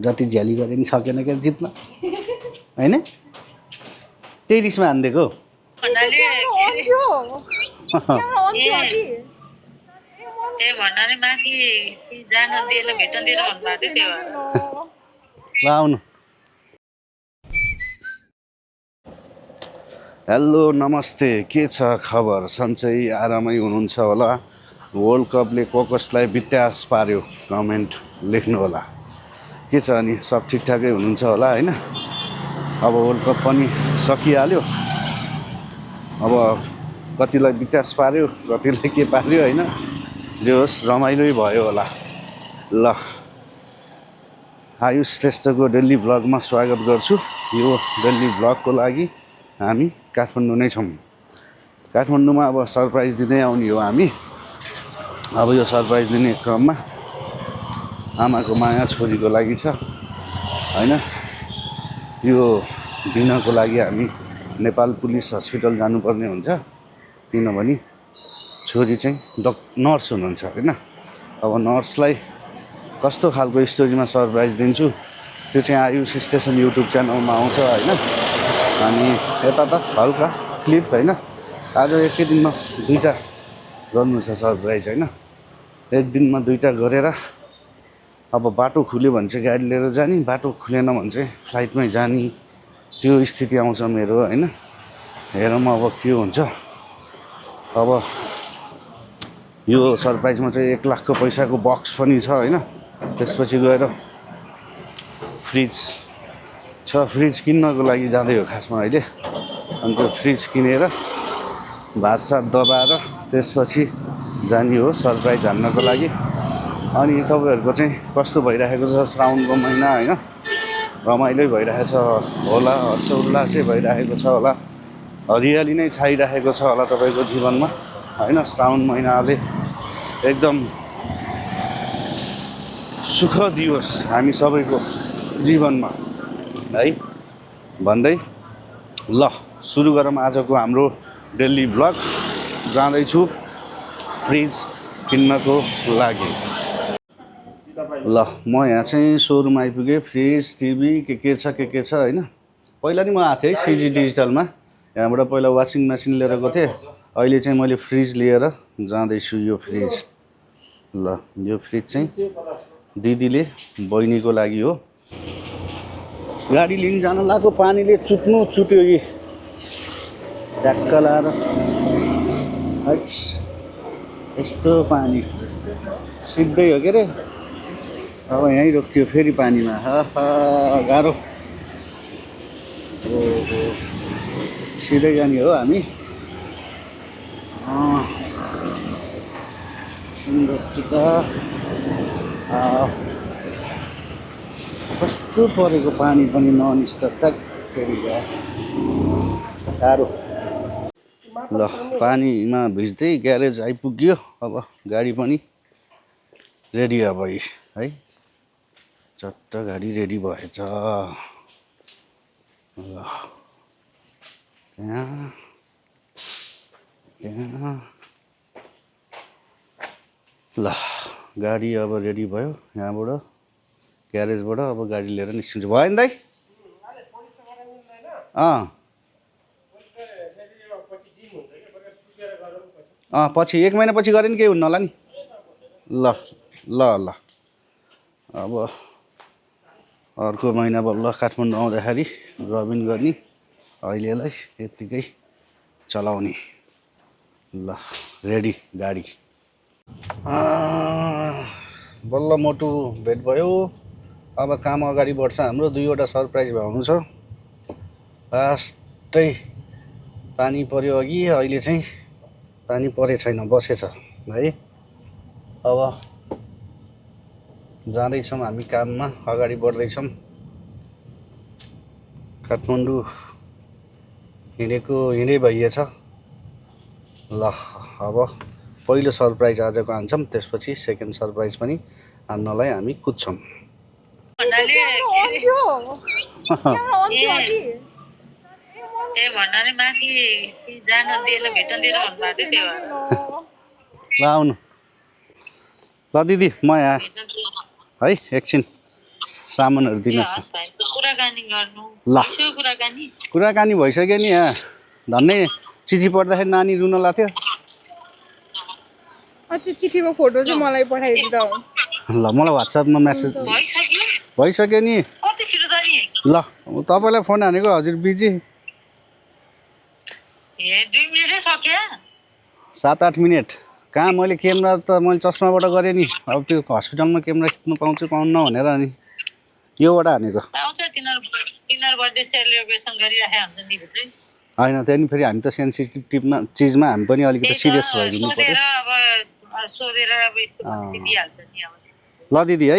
जति झ्याली गरे नि सकेन क्या जित्न होइन त्यही रिसमा हानिदिएको ल आउनु हेलो नमस्ते के छ खबर सन्चै आरामै हुनुहुन्छ होला वर्ल्ड कपले कसलाई बित्यास पार्यो कमेन्ट लेख्नु होला के छ अनि सब ठिकठाकै हुनुहुन्छ होला होइन अब वर्ल्ड कप पनि सकिहाल्यो अब कतिलाई बित्यास पार्यो कतिलाई के पार्यो होइन जे होस् रमाइलै भयो होला ल आयुष श्रेष्ठको डेली भ्लगमा स्वागत गर्छु यो डेली भ्लगको लागि हामी काठमाडौँ नै छौँ काठमाडौँमा अब सरप्राइज दिँदै आउने हो हामी अब यो सरप्राइज दिने क्रममा आमाको माया छोरीको लागि छ होइन यो दिनको लागि हामी नेपाल पुलिस हस्पिटल जानुपर्ने हुन्छ किनभने छोरी चाहिँ नर्स हुनुहुन्छ होइन अब नर्सलाई कस्तो खालको स्टोरीमा सरप्राइज दिन्छु त्यो चाहिँ आयुष स्टेसन युट्युब च्यानलमा आउँछ होइन अनि यता त हल्का क्लिप होइन आज एकै दिनमा दुईवटा गर्नु छ सरप्राइज होइन एक दिनमा दुईवटा गरेर अब बाटो खुल्यो भने चाहिँ गाडी लिएर जाने बाटो खुलेन भने चाहिँ फ्लाइटमै जाने त्यो स्थिति आउँछ मेरो होइन हेरौँ अब के हुन्छ अब यो सरप्राइजमा चाहिँ 1 लाखको पैसाको बक्स पनि छ होइन त्यसपछि गएर फ्रिज छ फ्रिज किन्नको लागि जाँदै हो खासमा अहिले अनि त्यो फ्रिज किनेर भातसात दबाएर त्यसपछि जाने हो सरप्राइज हान्नको लागि अनि तपाईँहरूको चाहिँ कस्तो भइरहेको छ श्रावणको महिना होइन रमाइलो भइरहेछ होला हर्षोल्लासै भइरहेको छ होला हरियाली नै छाइरहेको छ होला तपाईँको जीवनमा होइन श्रावण महिनाले एकदम सुख दियोस् हामी सबैको जीवनमा है भन्दै ल सुरु गरौँ आजको हाम्रो डेली भ्लग जाँदैछु फ्रिज किन्नको लागि ल म यहाँ चाहिँ सोरुम आइपुगेँ फ्रिज टिभी के छ होइन पहिला नि म आएको थिएँ है सिजी डिजिटलमा यहाँबाट पहिला वासिङ मेसिन लिएर गएको थिएँ अहिले चाहिँ मैले फ्रिज लिएर जाँदैछु यो फ्रिज ल यो फ्रिज चाहिँ दिदीले बहिनीको लागि हो गाडी लिन जान लाग्यो पानीले छुट्यो कि ट्याक्क लाएर यस्तो पानी सिद्धै हो के अरे अब यहीँ रोकियो फेरि पानीमा गाह्रो ओहो सिधै जाने हो हामी कस्तो परेको पानी पनि ननिस्तर गाह्रो ल पानीमा भिज्दै ग्यारेज आइपुग्यो अब गाडी पनि रेडी अब है चट्ट गाडी रेडी भएछ ल त्यहाँ ल गाडी अब रेडी भयो यहाँबाट ग्यारेजबाट अब गाडी लिएर निस्किन्छु भयो नि दाइ पछि 1 महिनापछि गरे नि केही हुन्न होला नि ल ल ल अब अर्को महिना बल्ल काठमाडौँ आउँदाखेरि रबिन गर्ने अहिलेलाई यत्तिकै चलाउने ल रेडी गाडी बल्ल मोटु भेट भयो अब काम अगाडि बढ्छ हाम्रो 2वटा सरप्राइज भ्याउनु छ लास्टै पानी पर्यो अघि अहिले चाहिँ पानी परे छैन बसेछ है अब जाँदैछौँ हामी काममा अगाडि बढ्दैछौँ काठमाडौँ हिँडै भइएछ ल अब पहिलो सरप्राइज आजको हान्छौँ त्यसपछि सेकेन्ड सरप्राइज पनि हान्नलाई हामी कुद्छौँ ल आउनु ल दिदी म यहाँ है एकछिन सामानहरू दिनुहोस् ल कुराकानी भइसक्यो नि यहाँ धन्नै चिठी पढ्दाखेरि नानी रुन लाग्थ्यो चिठीको फोटो चाहिँ मलाई पठाइदिँदा ल मलाई व्हाट्सएपमा मेसेज भइसक्यो नि ल तपाईँलाई फोन हानेको हजुर बिजी 7-8 मिनट कहाँ मैले क्यामेरा त मैले चस्माबाट गरेँ नि अब त्यो हस्पिटलमा क्यामेरा खिच्नु पाउँछु पाउन्न भनेर अनि योबाट हानेको होइन त्यहाँदेखि फेरि हामी त सेन्सिटिभ चिजमा हामी पनि अलिकति सिरियस भइदिनु पर्यो ल दिदी है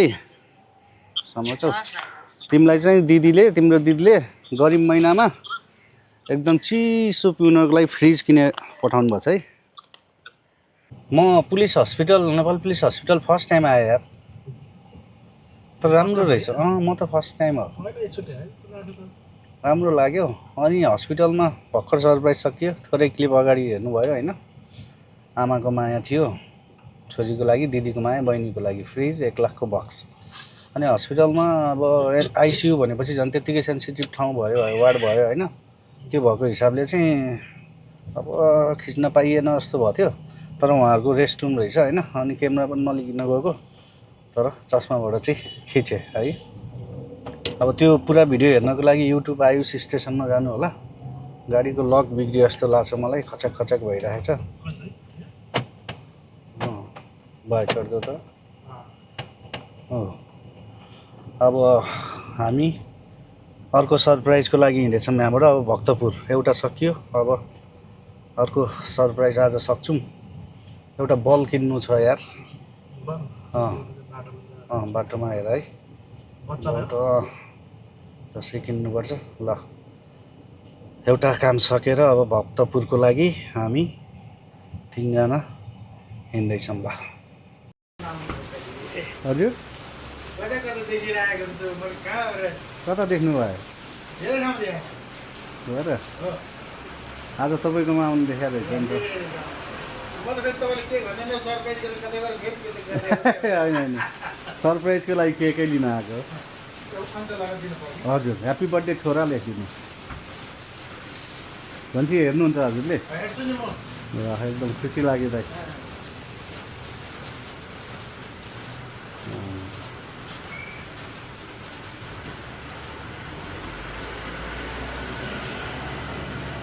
सम्झौ तिमीलाई चाहिँ तिम्रो दिदीले गरिब महिनामा एकदम चिसो पिउनको लागि फ्रिज किने पठाउनु भएको छ है म Nepal police hospital first time आएँ यार तर राम्रो रहेछ म त फर्स्ट टाइम हो राम्रो लाग्यो अनि हस्पिटलमा भर्खर सरप्राइज सकियो थोरै क्लिप अगाडि हेर्नुभयो होइन आमाको माया थियो छोरीको लागि दिदीको माया बहिनीको लागि फ्रिज 1 लाखको बक्स अनि हस्पिटलमा अब आइसियु भनेपछि झन् त्यत्तिकै सेन्सिटिभ ठाउँ भयो वार्ड भयो होइन त्यो भएको हिसाबले चाहिँ अब खिच्न पाइएन जस्तो भएको थियो तर उहाँहरूको रेस्ट रुम रहेछ होइन अनि क्यामेरा पनि नलिकन गएको तर चस्माबाट चाहिँ खिचेँ है अब त्यो पुरा भिडियो हेर्नको लागि युट्युब आयुष स्टेसनमा जानु होला गाडीको लक बिग्रियो जस्तो लाग्छ मलाई खचक खचक भइरहेछ भयो चढ्दो त अब हामी अर्को सरप्राइजको लागि हिँडेछौँ यहाँबाट अब भक्तपुर एउटा सकियो अब अर्को सरप्राइज आज सक्छौँ एउटा बल किन्नु छ यार बाटोमा हेर है दसैँ किन्नुपर्छ ल एउटा काम सकेर अब भक्तपुरको लागि हामी 3 जना हिँड्दैछौँ ल हजुर कता देख्नु भयो आज तपाईँकोमा आउनु देखाएर होइन होइन सरप्राइजको लागि केकै लिन आएको हजुर ह्याप्पी बर्थडे छोरा लेखिदिनु भन्छ हेर्नुहुन्छ हजुरले एकदम खुसी लाग्यो दाइ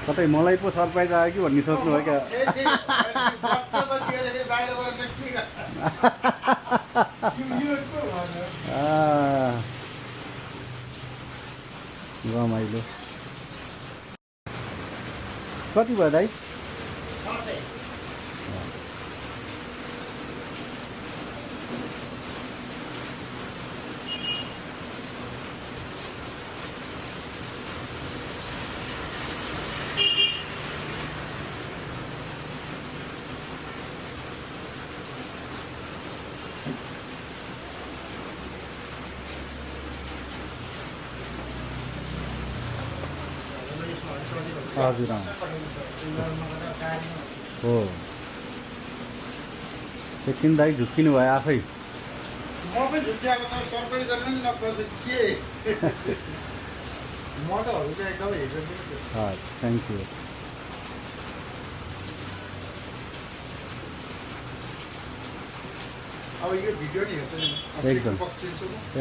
कतै मलाई पो सरप्राइज आयो कि भन्ने सोच्नु भयो क्या रमाइलो कति भयो दाइ हजुर हो एकछिन दाइ झुक्किनु भयो आफै थ्याङ्क यू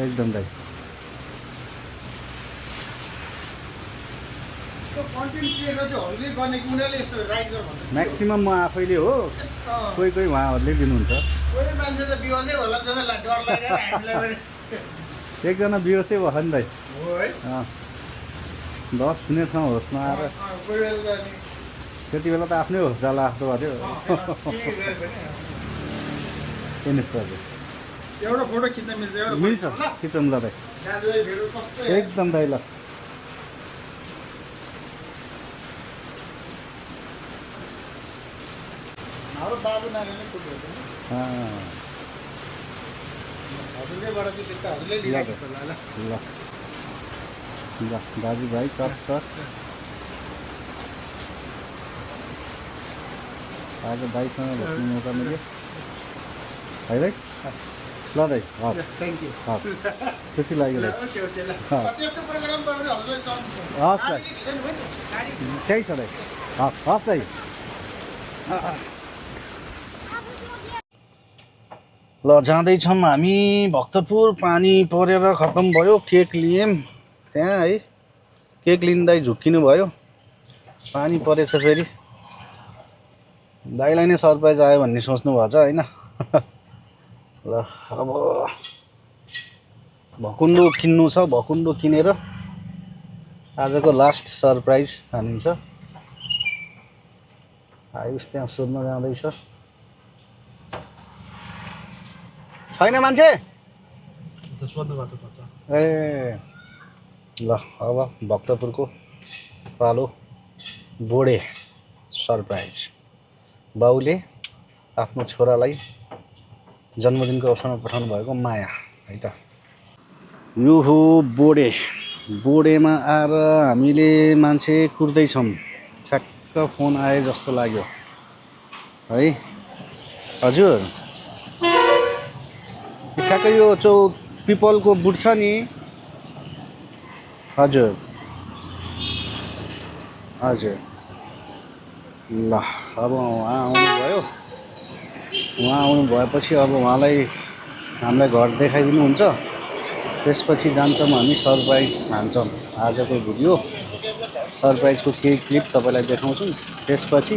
एकदम दाइ म्याक्सिमम म आफैले हो कोही उहाँहरूले दिनुहुन्छ एकजना बिहोसै भयो नि दाइ 10 मिनटसम्म होस् नआएर त्यति बेला त आफ्नै होस् जाला जस्तो भयो एउटा फोटो खिच्न मिल्छ खिचौँ ल दाइ एकदम दाइ ल बाबु नानीले कुट्यो हजुरलेबाट चाहिँ त्यता हजुरले लिइराख्छ होला ल ल दाजुभाइ कट आज दाइसँग भेट्ने मौका मिल्यो है दाइ ल दाइ हस् थ्याङ्क यू हस् खुसी लाग्यो दाइ ओके ओके ल हस् यस्तो प्रोग्राम गर्ने हजुरलाई सम्झ हस् दाइ त्यही छ दाइ हस् हस् दाइ ल जाँदैछौँ हामी भक्तपुर पानी परेर खत्तम भयो केक लियौँ त्यहाँ है केक लिँदै झुक्किनु भयो पानी परेछ फेरि दाइलाई नै सरप्राइज आयो भन्ने सोच्नु भएको छ होइन ल अब भकुन्डो किन्नु छ भकुन्डो किनेर आजको लास्ट सरप्राइज हानिन्छ आयुष त्यहाँ सोध्न जाँदैछ छैन मान्छे सोध्नु भएको छ ए ल अब भक्तपुरको पालो बोडे सरप्राइज बाउले आफ्नो छोरालाई जन्मदिनको अवसरमा पठाउनु भएको माया है त यो हो बोडे बोडेमा आएर हामीले मान्छे कुर्दैछौँ ठ्याक्क फोन आए जस्तो लाग्यो है हजुर ठ्याक्कै यो पिपलको बुट छ नि हजुर हजुर ल अब उहाँ आउनुभयो उहाँ आउनु भएपछि अब उहाँलाई हामीलाई घर देखाइदिनुहुन्छ त्यसपछि जान्छौँ हामी सरप्राइज हान्छौँ आजको भिडियो सरप्राइजको केही क्लिप तपाईँलाई देखाउँछौँ त्यसपछि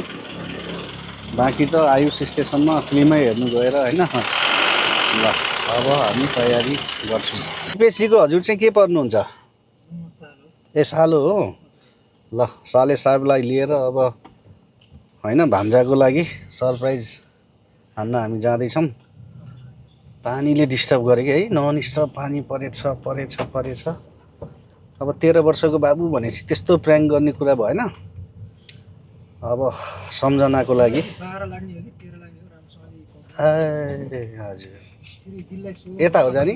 बाँकी त आयुष स्टेसनमा फिल्मै हेर्नु गएर होइन ल अब हामी तयारी गर्छौँ पेसीको हजुर चाहिँ के पर्नुहुन्छ ए सालो हो ल साले साहेबलाई लिएर अब होइन भान्जाको लागि सरप्राइज हान्न हामी जाँदैछौँ पानीले डिस्टर्ब गरेको है नन स्टप पानी परेछ अब 13 वर्षको बाबु भनेपछि त्यस्तो प्र्याङ्क गर्ने कुरा भएन अब सम्झनाको लागि ए हजुर यता हो जाने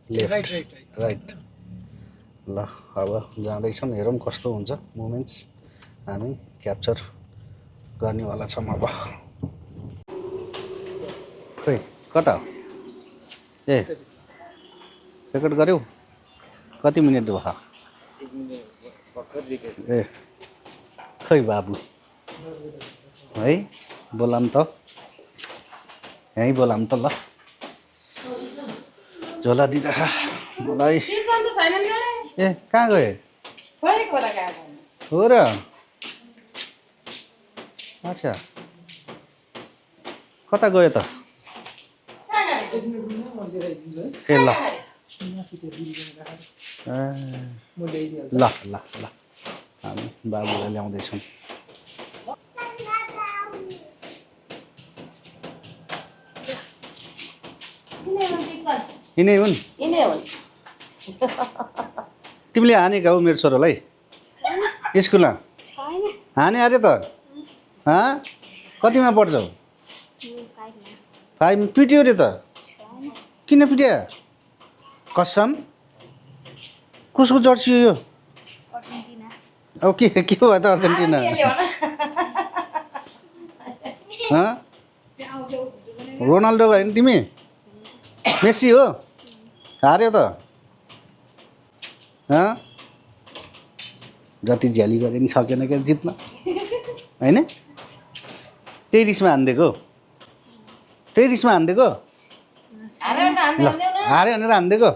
लेफ्ट राइट ल अब जाँदैछौँ हेरौँ कस्तो हुन्छ मोमेन्ट्स हामी क्याप्चर गर्नेवाला छौँ अब खै कता हो ए रेकर्ड गऱ्यौ कति मिनट भयो ए खै बाबु है बोलाम त यहीँ बोलाम त ल झोला दिइराख मलाई ए कहाँ गए हो र अच्छा कता गयो त ए ल ल ल ल हामी बाबुलाई ल्याउँदैछौँ यिनै हुन् तिमीले हानेका हो मेरो छोरालाई स्कुलमा हाने अरे त कतिमा पढ्छौ 5 पिट्यो अरे त किन पिट्या कसम कसको जर्सी हो यो अब के भयो त अर्जेन्टिना रोनाल्डो भयो नि तिमी मेसी हो हार्यो त जति झ्याली गरे नि सकेन क्या जित्न होइन त्यही रिसमा हानिदिएको ल हार्यो भनेर हानिदिएको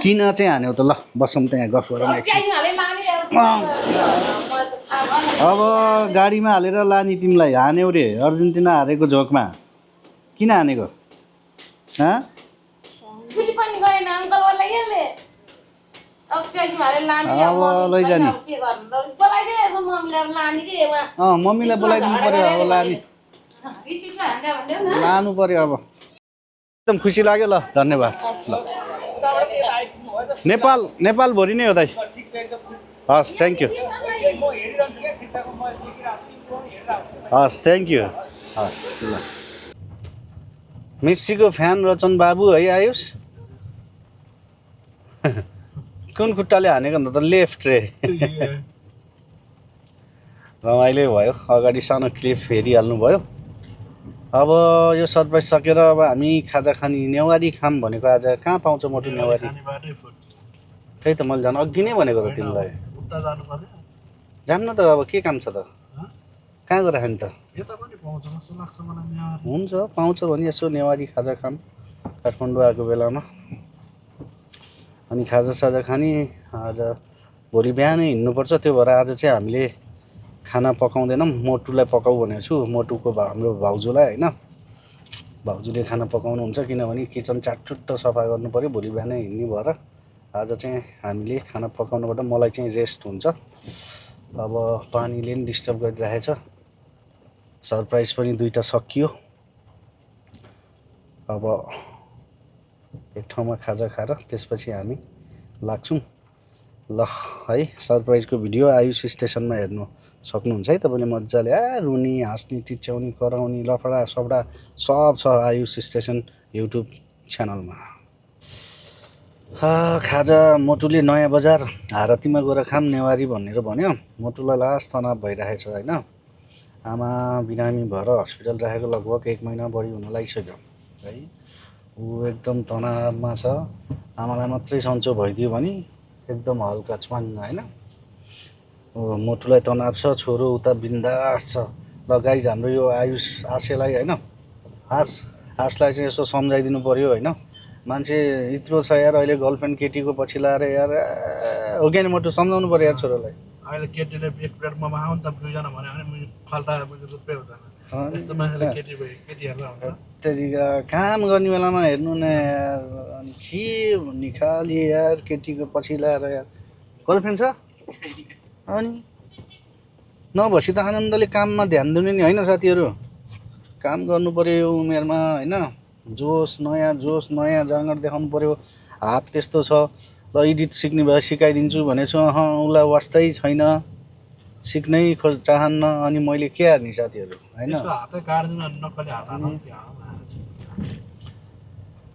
किन चाहिँ हान्यौ त ल बसौँ त्यहाँ गफ गरौँ एकछिन अब गाडीमा हालेर लाने तिमीलाई हान्यौ रे अर्जेन्टिना हारेको झोकमा किन हानेको अब लैजाने मम्मीलाई बोलाइदिनु पर्यो अब लानु पर्यो अब एकदम खुसी लाग्यो ल धन्यवाद ल नेपाल भरि नै हो दाइ हस् थ्याङ्क यू हस् थ्याङ्क यू हस् ल मेस्सीको फ्यान रचन बाबु है आयुष कुन खुट्टाले हानेको अन्त त लेफ्ट रे रमाइलो भयो अगाडि सानो क्लिप हेरिहाल्नु भयो अब यो सरप्राइज सकेर अब हामी खाजा खाने नेवारी खाम भनेको आज कहाँ पाउँछ मोटु नेवारी त्यही त मैले झन् अघि नै भनेको त तिमीलाई जाऊँ न त अब के काम छ त कहाँ गएर खाने त हुन्छ पाउँछ भने यसो नेवारी खाजा खाम काठमाडौँ आएको बेलामा अनि खाजासाजा खाने आज भोलि बिहानै हिँड्नुपर्छ त्यो भएर आज चाहिँ हामीले खाना पकाउँदैनौँ मोटुलाई पकाऊ भनेको छु मोटुको हाम्रो भाउजूलाई होइन भाउजूले खाना पकाउनुहुन्छ किनभने किचन चाटचुट्ट सफा गर्नु पऱ्यो भोलि बिहानै हिँड्ने भएर आज चाहिँ हामीले खाना पकाउनुबाट मलाई चाहिँ रेस्ट हुन्छ अब पानीले पनि डिस्टर्ब गरिरहेछ सरप्राइज पनि 2टा सकियो अब एक ठाउँमा खाजा खाएर त्यसपछि हामी लाग्छौँ ल है सरप्राइजको भिडियो आयुष स्टेसनमा हेर्नु सक्नुहुन्छ है तपाईँले मजाले रुनी हाँस्ने तिच्याउने कराउने लफडा सफडा सब छ आयुष स्टेसन युट्युब च्यानलमा खाजा मोटुले नयाँ बजार हारतीमा गएर खाम नेवारी भनेर भन्यो मोटुलाई लास्ट तनाव भइरहेछ होइन आमा बिरामी भएर हस्पिटल राखेको लगभग 1 महिना बढी हुन लागिसक्यो है ऊ एकदम तनावमा छ आमालाई मात्रै सन्चो भइदियो भने एकदम हल्का च्वाङ्ग होइन मोटुलाई तनाव छ छोरो उता बिन्दास छ ल गाइज हाम्रो यो आयुष आशेलाई होइन आशलाई चाहिँ यसो सम्झाइदिनु पर्यो होइन मान्छे यत्रो छ यार अहिले गर्लफ्रेन्ड केटीको पछि लाएर यार हो कि नि मोटु सम्झाउनु पर्यो यार छोरोलाई अहिले केटीले एक प्लेट मोमो खाऊ नि त 2जना भन्यो भने फाल्टा रुपे हुँदैन यस्तो मान्छेले केटीहरूलाई हुन्छ त्यतिका काम गर्ने बेलामा हेर्नु न यार अनि के भन्ने खालि यार केटीको पछि लाएर यार गर्लफ्रेन्ड छ अनि नभएपछि त आनन्दले काममा ध्यान दिनु नि होइन साथीहरू काम गर्नु पर्यो यो उमेरमा होइन जोस नयाँ जाँगर देखाउनु पर्यो हात त्यस्तो छ ल एडिट सिक्ने भए सिकाइदिन्छु भनेछु उसलाई वास्तै छैन सिक्नै चाहन्न अनि मैले के हार्ने साथीहरू होइन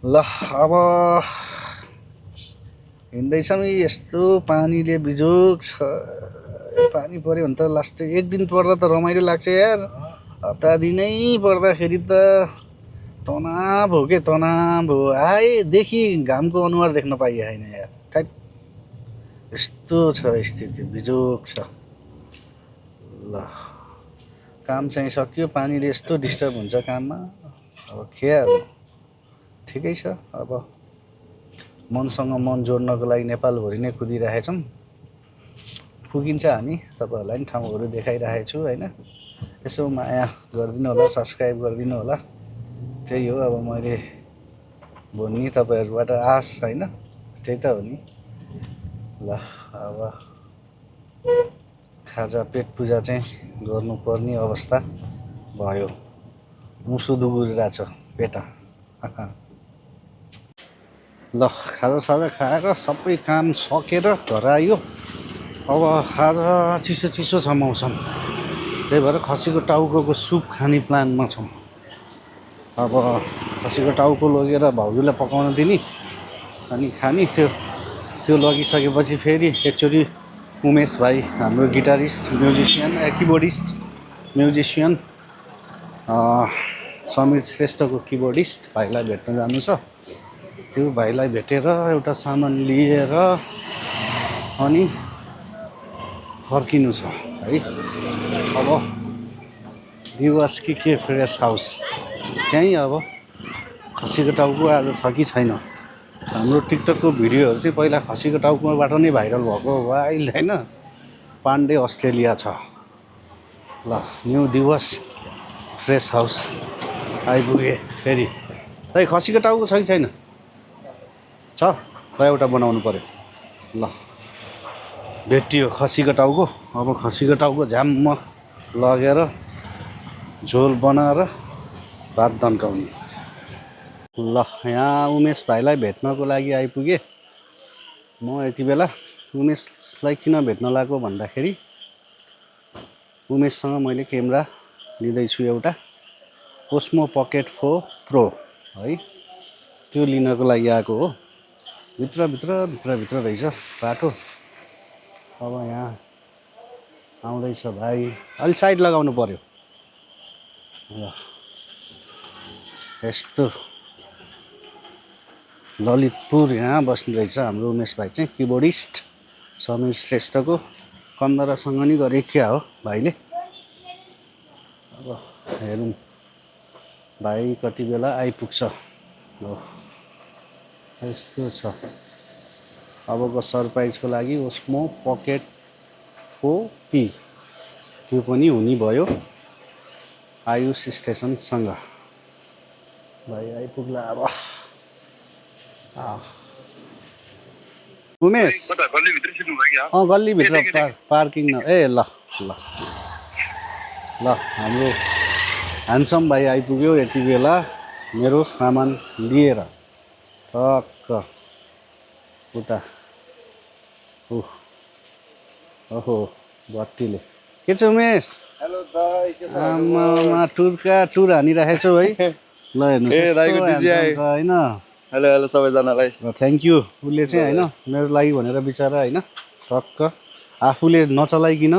ल अब हिँड्दैछौँ यस्तो पानीले बिजोग छ पानी पऱ्यो भने त लास्ट एक दिन पर्दा त रमाइलो लाग्छ यार हप्ता दिनै पर्दाखेरि त तनाव हो के तनाव हो आएदेखि घामको अनुहार देख्न पाइएन यार ठ्याट यस्तो छ स्थिति बिजोग छ ल काम चाहिँ सक्यो पानीले यस्तो डिस्टर्ब हुन्छ काममा अब के अब ठिकै छ अब मनसँग मन जोड्नको लागि नेपालभरि नै कुदिरहेछौँ पुगिन्छ हामी तपाईँहरूलाई पनि ठाउँहरू देखाइरहेको छु होइन यसो माया गरिदिनु होला सब्सक्राइब गरिदिनु होला त्यही हो अब मैले भन्ने तपाईँहरूबाट आश होइन त्यही त हो नि ल अब खाजा पेट पूजा चाहिँ गर्नुपर्ने अवस्था भयो मुसु दुगुरिरहेछ पेटा ल खाजासाजा खाएर सबै काम सकेर घर आयो अब आज चिसो छ मौसम त्यही भएर खसीको टाउको सुप खाने प्लानमा छौँ अब खसीको टाउको लगेर भाउजूलाई पकाउन दिने अनि खाने त्यो लगिसकेपछि फेरि एकचोटि उमेश भाइ हाम्रो गिटारिस्ट म्युजिसियन समीर श्रेष्ठको किबोर्डिस्ट भाइलाई भेट्न जानु छ त्यो भाइलाई भेटेर एउटा सामान लिएर अनि फर्किनु छ है अब दिवस के फ्रेस हाउस त्यहीँ अब खसीको टाउको आज छ कि छैन हाम्रो टिकटकको भिडियोहरू चाहिँ पहिला खसीको टाउकोबाट नै भाइरल भएको हो अहिले होइन पाण्डे अस्ट्रेलिया छ ल न्यू दिवस फ्रेस हाउस आइपुगे फेरि खै खसीको टाउको छ कि छैन छ र एउटा बनाउनु पर्यो ल भेटियो खसीको टाउको अब खसीको टाउको झ्याम्म लगेर झोल बनाएर भात दन्काउने ल यहाँ उमेश भाइलाई भेट्नको लागि आइपुगेँ म यति बेला उमेशलाई किन भेट्न लागेको भन्दाखेरि उमेशसँग मैले क्यामेरा लिँदैछु एउटा ओस्मो पकेट 4 प्रो है त्यो लिनको लागि आएको हो भित्र रहेछ बाटो अब यहाँ आउँदैछ भाइ अलि साइड लगाउनु पर्यो ल यस्तो ललितपुर यहाँ बस्ने रहेछ हाम्रो उमेश भाइ चाहिँ किबोर्डिस्ट समीर श्रेष्ठको कन्दरासँग नि गरे क्या हो भाइले। अब हेरौँ भाइ कति बेला आइपुग्छ। हो यस्तो छ अबको सरप्राइजको लागि ओस्मो पकेट 4P त्यो पनि हुने भयो आयुष स्टेसनसँग। भाइ आइपुग्ला अब। उमेश गल्लीभित्र पार्किङ ए ल ल ल हाम्रो ह्यान्डसम भाइ आइपुग्यो यति बेला मेरो सामान लिएर टक्क उता ओहो बत्तीले के छ उमेश? हेलो दाइ के छ? आमामा टुर हानिराखेको छौ है। ल हेर्नुहोस् होइन। हेलो हेलो सबैजनालाई थ्याङ्क यू। उसले चाहिँ होइन मेरो लागि भनेर बिचरा होइन टक्क आफूले नचलाइकन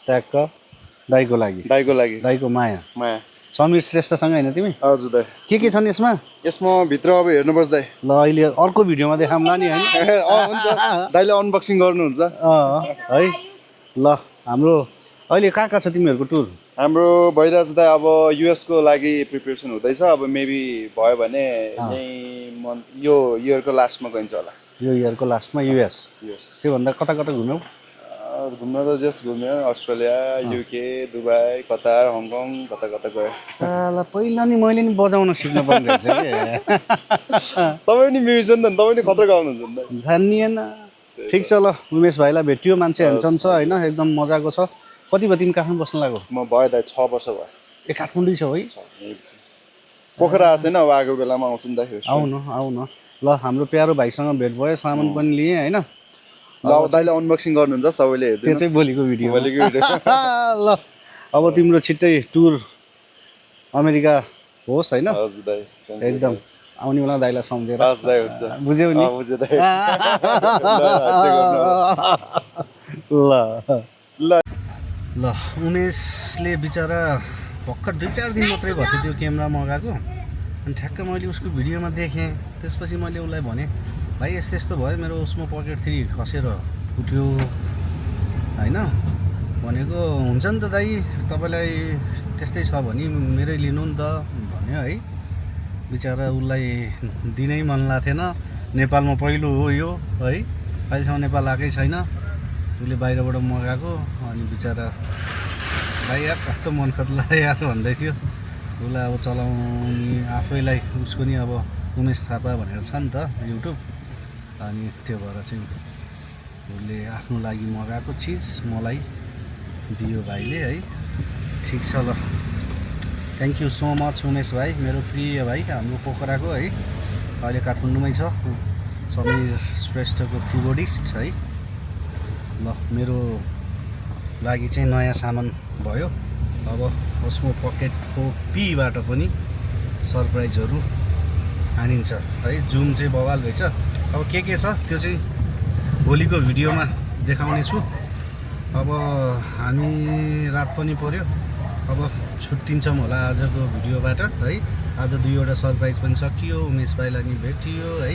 ट्याक्क दाइको लागि दाइको माया समीर श्रेष्ठसँग होइन तिमी? हजुर दाइ के छन् यसमा? यसमा भित्र अब हेर्नुपर्छ दाइ। ल अहिले अर्को भिडियोमा देखाउँला नि होइन? हुन्छ दाइले अनबक्सिङ गर्नुहुन्छ है। ल हाम्रो अहिले कहाँ छ तिमीहरूको टुर? हाम्रो भइरहेछ दाइ अब युएस को लागि प्रिपेरेसन हुँदैछ। अब मेबी भयो भने यही मन्थ यो इयरको लास्टमा गइन्छ होला। यो इयरको लास्टमा युएस। त्योभन्दा कता कता घुम्यौ? घुम्न त जस्ट घुम्यो Australia UK Dubai Qatar Hong Kong कता कता गयो। ल पहिला नि मैले नि बजाउन सिक्नु पर्ने रहेछ कि। तपाईँ नि म्युजिसियन त तपाईँ नि खतरा गाउनुहुन्छ नि त। जानिएन। ठिक छ ल उमेश भाइलाई भेट्यो मान्छे ह्यान्डसम छ होइन एकदम मजाको छ। कति भयो तिमी काठमाडौँ बस्न लाग्यो? म भयो दाइ 6 वर्ष भयो। ए काठमाडौँ छ है? पोखरा आएको छैन अब आएको बेलामा आउँछु नि दाइ। आउन ल हाम्रो प्यारो भाइसँग भेट भयो सामान पनि लिएँ होइन। ल अब दाइले अनबक्सिङ गर्नुहुन्छ सबैले हेर्नु। त्यो चाहिँ भोलिको भिडियो। ल अब तिम्रो छिट्टै टुर अमेरिका होस् होइन? हजुर दाइ एकदम आउने बेला दाइलाई सम्झेर। हस् दाइ हुन्छ। बुझ्यौ नि? बुझ्यो दाइ। ल ल उमेशले बिचरा भर्खर 2-4 दिन मात्रै भएको थियो त्यो क्यामेरा मगाएको। अनि ठ्याक्क मैले उसको भिडियोमा देखेँ। त्यसपछि मैले उसलाई भनेँ भाइ यस्तो यस्तो भयो मेरो उसमा पकेट 3 खसेर फुट्यो होइन। भनेको हुन्छ नि त दाइ तपाईँलाई त्यस्तै छ भने मेरै लिनु नि त भन्यो है। बिचरा उसलाई दिनै मन लाग्थेन। नेपालमा पहिलो हो यो है। अहिलेसम्म नेपाल आएकै छैन। उसले बाहिरबाट मगाएको अनि बिचरा भाइ यार कस्तो मन खत्ला यार भन्दै थियो। उसलाई अब चलाउने आफैलाई उसको नि अब उमेश थापा भनेर छ नि त युट्युब। अनि त्यो भएर चाहिँ उसले आफ्नो लागि मगाएको चिज मलाई दियो भाइले है। ठिक छ ल thank you so much Umesh भाइ मेरो प्रिय भाइ हाम्रो पोखराको है। अहिले काठमाडौँमै छ समीर श्रेष्ठको किबोर्डिस्ट है। ल मेरो लागि चाहिँ नयाँ सामान भयो। अब ओस्मो पकेट 4Pबाट पनि सरप्राइजहरू हानिन्छ है। जुम चाहिँ बवाल रहेछ। अब के छ त्यो चाहिँ भोलिको भिडियोमा देखाउने छु। अब हामी रात पनि पर्यो। अब छुट्टिन्छौँ होला आजको भिडियोबाट है। आज 2वटा सरप्राइज पनि सकियो। उमेश भाइलाई नि भेटियो है।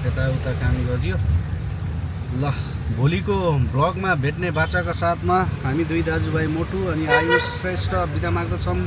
यताउता काम गरियो। ल भोलिको भ्लगमा भेट्ने बाचाका साथमा हामी 2 दाजुभाइ मोटु अनि आयुष श्रेष्ठ बिदा माग्दछौँ।